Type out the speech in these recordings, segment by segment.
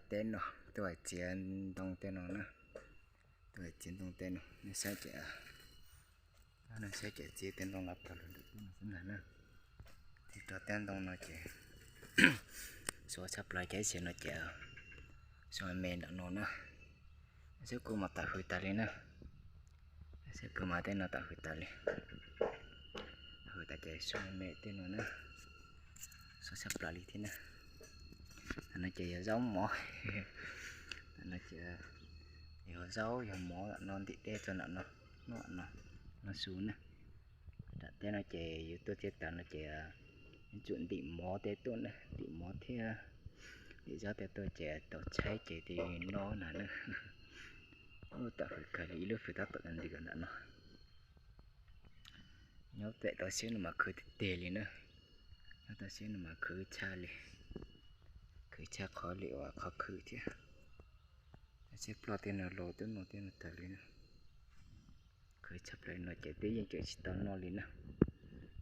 Teb no, tuaj txiav ntoo tej no na, tuaj txiav ntoo tej no, nej saib ces, nej saib ces txiav tej ntoo los tag lawm xwb ntag na. Txiav rau tej ntoo no ces xuav tshaj plaws ces ib sim no ces xuav me nram no na. Xwb kuj mas tawm hws tas li na. Xwb kuj mas tej no tawm hws tas li. Hws tas ces xuav me tej no na, xuav tshaj plaws li thiab na. Tam no ces yog zaub mov, tam no ces yog zaub yog mov no ntim dej txog nram no, no, no su na. Nram teb no ces yus tuaj txiav tas no ces yuav tsum ntim mov tej tuaj na, ntim mov thiab ntim zaub tej tuaj ces tau tshaib ces thiaj li noj na na. Ub, tawm hws kawg li, ib lub hws tab tom ntws kom nram no. Nyob pem toj siab no mas khwv tiag tiag li na. Nyob toj siab no mas khwv tshaj li, khwv tshaj qhov li uas qhov khwv thiab. Toj siab ploj tej no los twb no tej no tawg li na. Khwv tshaj plaws no ces twb yeej cem tsis tau noj li na.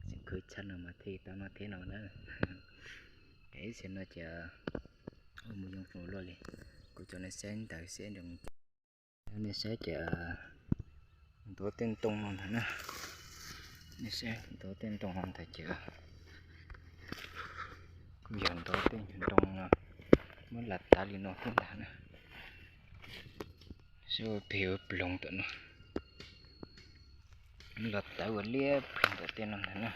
Tseem khwv tshaj no mas thiaj tau noj thiab no na. Ces ib sim no ces ua mus zoo fus luaj li. Kuv tso nej saib ntawd seb nroo. Nej saib ces ntov tej ntoo no ntag na. Nej saib ntov tej ntoo no ntag ces kuj yog ntov tej nyuag ntoo no muab lam tawv li no thiab ntag na. Saib ua plig ua ploog tom no, los tawv ua liab ploog tom tej no ntag na.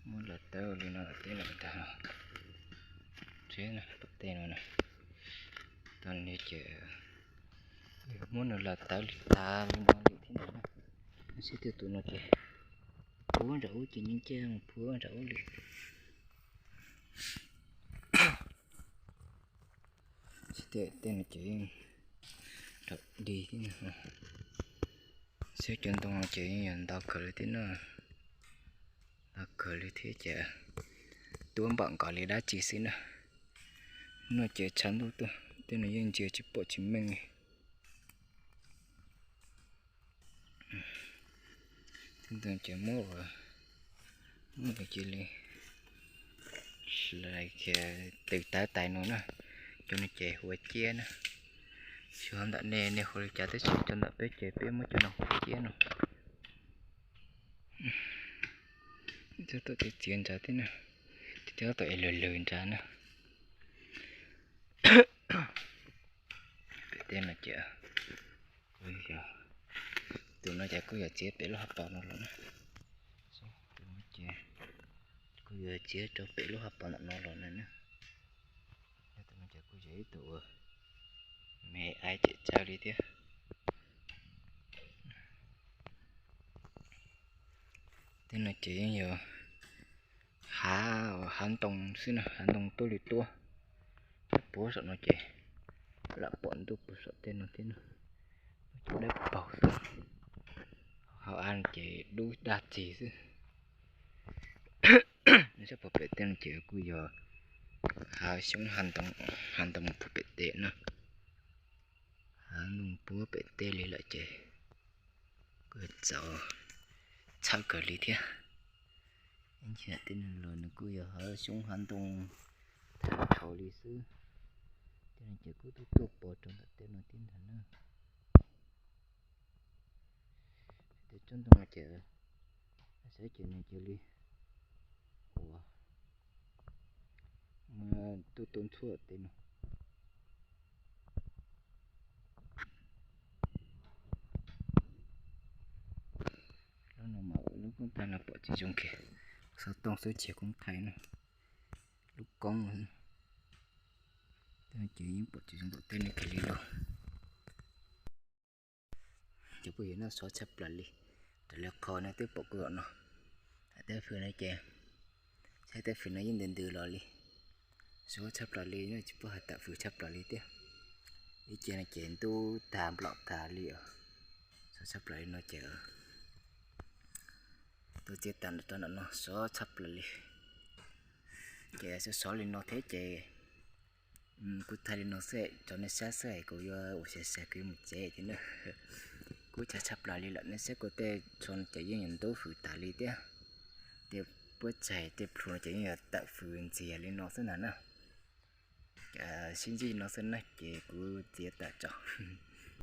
Muab los tawv ua li no tom tej no ntag. Tom tej no na, tau li ces muab nws los tawv li tas li no li thiab ntag na. Saib tej tus no ces puag nram ub ces nce nce puag nram ub li. Tej no ces yeej raum dig thiab. Saib cov ntoo no ces yeej yog ntau kawg li thiab na. Ntau kawg li thiab ces tuab npaum nkaus li dab tsi xwb na. No ces tshav ntuj tuaj tej no yeej ntsia tsis pom tsis meej li. Tej ntoo ces muab ua, muab ua cia li hlais kiag tws tawv tais no na. Cov no ces hu ua ciab na. Xyov ntawm nej nej hu li cas tab sis cov ntawm peb ces peb muab cov no hu ua ciab no. Txhob tau txiav txiav nrad thiab na, txiav txiav tau es lwg lwg nrad na. Pem tej no ces kuj yog, tus no ces kuj yog txiav pem lub hauv paus no los na. Tus no ces kuj yog txiav rau pem lub hauv paus ntawm no los na. Tus no ces kuj yog ib tug uas me aiv tseem tsawv li thiab. Tej no ces yeej yog hav, hav ntoo xwb na, hav ntoo tuab li tuab. Puag saum no ces lam pom ntuj puag saum tej no thiab na. Cov dawb paug xwb. Hauv av ces dub daj txig xwb. Nej saib puag pem tej no ces kuj yog hav xyoob hav ntoo, hav ntoo puag pem tej no. Hav ntoo puag pem tej li lawm ces kuj txaus txhawb kawg li thiab. Ib ntsis tej no los nws kuj yog hav xyoob hav ntoo tag nrho li xwb. Tej no ces kuj tuaj tuaj pov rau ntawm tej no thiab ntag na. Tej tsob ntoo no ces saib ces nws cia li ua tuaj tuaj ntxhuav tej no. Lub no mas lub koob thaij no pom tsis zoo kiag, xov tooj xwb tsis yog koob thaij na, lub koob. Tej no ces yeej pom tsis zoo tom tej no kiag li lauj. Ces kuj yog no sov tshaj plaws li. Raws li qhov no twb pom kuj yog no. Tej fws no ces, saib tej fws no yeej ntws ntws los li. Sov tshaj plaws li, tsis paub hais tawm fws tshaj plaws li thiab. Ib ce no ces ntub tag nplaum tag li os. Sov tshaj plaws li no ces tuaj txiav tas rau nram no sov tshaj plaws li. Ces sov sov li no thiab ces kuv thaij li no xwb, tso nej saib xwb es kuv yuav ua xyem xyem kuv yuav mus tsev thiab na. Kuv tshaj tshaj plaws li lawm, nej saib kuv tej tsho no ces yeej yuav ntub fws tas li thiab. Tej puab tsaig tej plhu no ces yeej yuav tawm fws ntxiag li no xwb ntag na. sib ntsib no xwb na ces kuv txiav tas tso.